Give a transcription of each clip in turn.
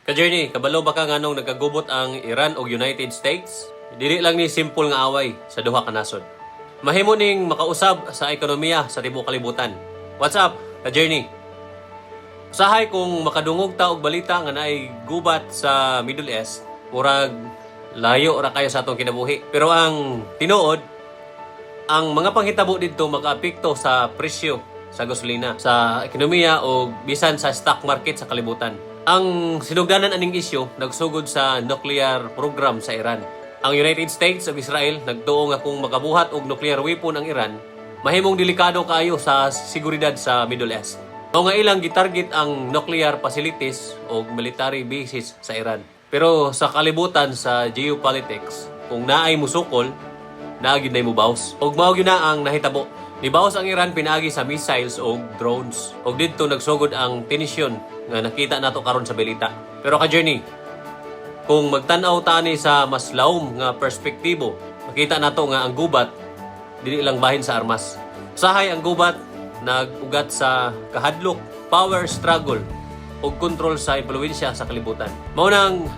Ka-journey, kabalo ba ka nganong nagkagubot ang Iran ug United States? Dili lang ni simple nga away sa duha ka nasod. Mahimo ning makausab sa ekonomiya sa tibuok kalibutan. What's up, ka-journey? Usahay kung makadungog ta og balita nga naay gubat sa Middle East, murag layo ra kayo sa atong kinabuhi. Pero ang tinuod, ang mga panghitabo didto makaapekto sa presyo sa gasolina, sa ekonomiya o bisan sa stock market sa kalibutan. Ang sinugdanan aning isyu nagsugod sa nuclear program sa Iran. Ang United States ug Israel nagtuo nga kung makabuhat og nuclear weapon ang Iran, mahimong delikado kaayo sa seguridad sa Middle East. Mao nga ilang gitarget ang nuclear facilities o military bases sa Iran. Pero sa kalibutan sa geopolitics, kung naay musukol, naa gyud nay mubaws. Ug mao gyud na ang nahitabo. Nibawas ang Iran pinaagi sa missiles o drones. Ug didto nagsugod ang tensyon nga nakita nato karon sa balita. Pero ka-journey, kung magtan-aw tani sa mas lawom nga perspektibo, makita nato nga ang gubat dili lang bahin sa armas. Usahay ang gubat nag-ugat sa kahadlok, power struggle ug kontrol sa impluwensya sa kalibutan. Mao nang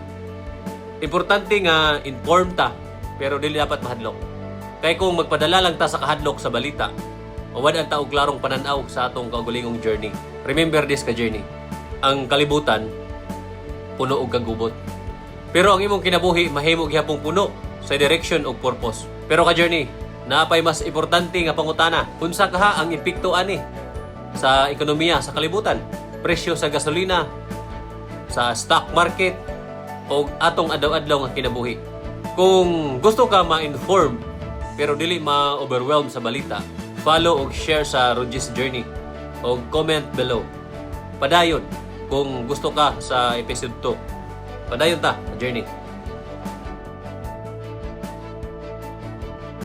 importante nga inform ta pero dili dapat mahadlok. Kay kung magpadala lang ta sa kahadlok sa balita, mawad-an ta og klarong pananaw sa atong kaugalingong journey. Remember this, ka journey. Ang kalibutan puno og kagubot. Pero ang imong kinabuhi mahimo gihapong puno sa direction ug purpose. Pero ka journey, naapay mas importante nga pangutana. Unsa kaha ang epekto ani sa ekonomiya sa kalibutan? Presyo sa gasolina, sa stock market, o atong adlaw-adlaw nga kinabuhi. Kung gusto ka ma-inform pero dili ma-overwhelm sa balita, follow og share sa Rogie's Journey o comment below. Padayon kung gusto ka sa episode 2. Padayon ta, journey.